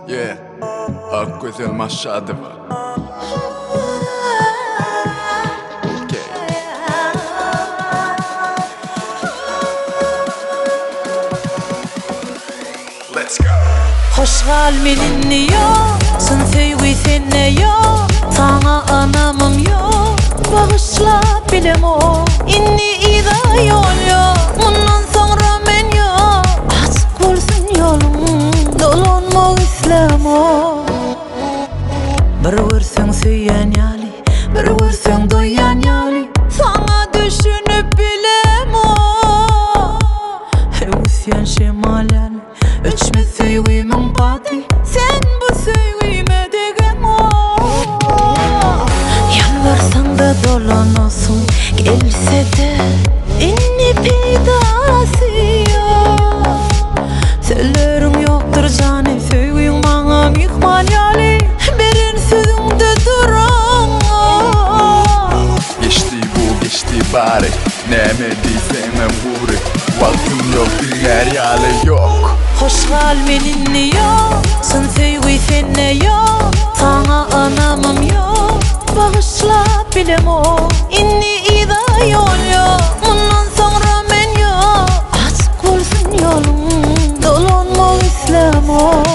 Yeah, Akgözel Maşadowa. Okay. Let's go. Hoş gal men indi ýok Çyn söýgi sende ýok Saňa ynamym ýok Bagyşla bilemok Indi yza ýol ýok Mundan soňra men ýok Açyk bolsun ýoluň Dolanmak islämok Bir görseň söýýän ýaly Bir görseň doýýan ýaly Saňa düşünip bilemok Öwüsýän şemal ýaly Öçmez söýgimiň bady Sen bu söýgime degeňok Ýalbarsaň-da dolanasyn gelse-de Indi peýdasy ýok Sözleriň ýokdur jany Söýgiň maňa myhman ýaly Beren sözüňde duraňok Geçdi bu geçdi bary Näme diýseňem gury Wagtym ýok diňlär ýaly ýok. Hoş gal men indi ýok Çyn söýgi sende ýok Saňa ynamym ýok Bagyşla bilemok Indi yza ýol ýok Mundan soňra men ýok Açyk bolsun ýoluň Dolanmak islämok.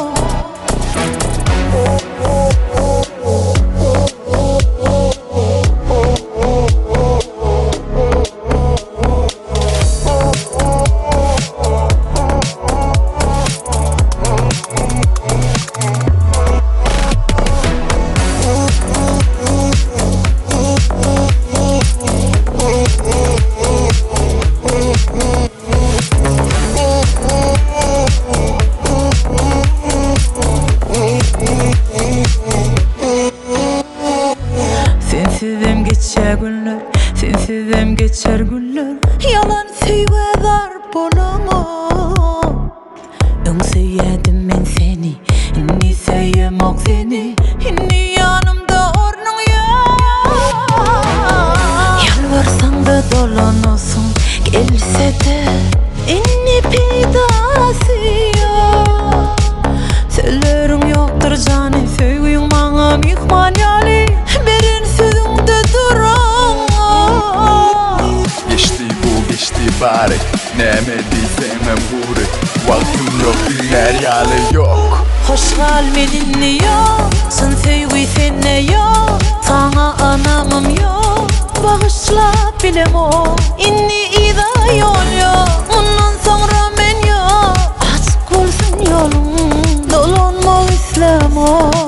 Sensizem geçýär günler, sensizem geçer güller. Ýalan söýgä zar bolamok. Öň söýýädim men seni, indi söýemok seni. Indi ýanymda ornuň ýok. Ýalbarsaň-da dolanasyn gelse-de, indi peýdasy ýok. Sözleriň ýokdur jany, söýgüň maňa myhman ýaly, beren sözüňde duraňok. Geçdi bu geçdi bary Näme diýseňem gury Wagtym ýok diňlär ýaly ýok. Hoş gal men indi ýok Çyn söýgi sende ýok Saňa ynamym ýok Bagyşla bilemok Indi yza ýol ýok Mundan soňra men ýok Açyk bolsun ýoluň Dolanmak islämok.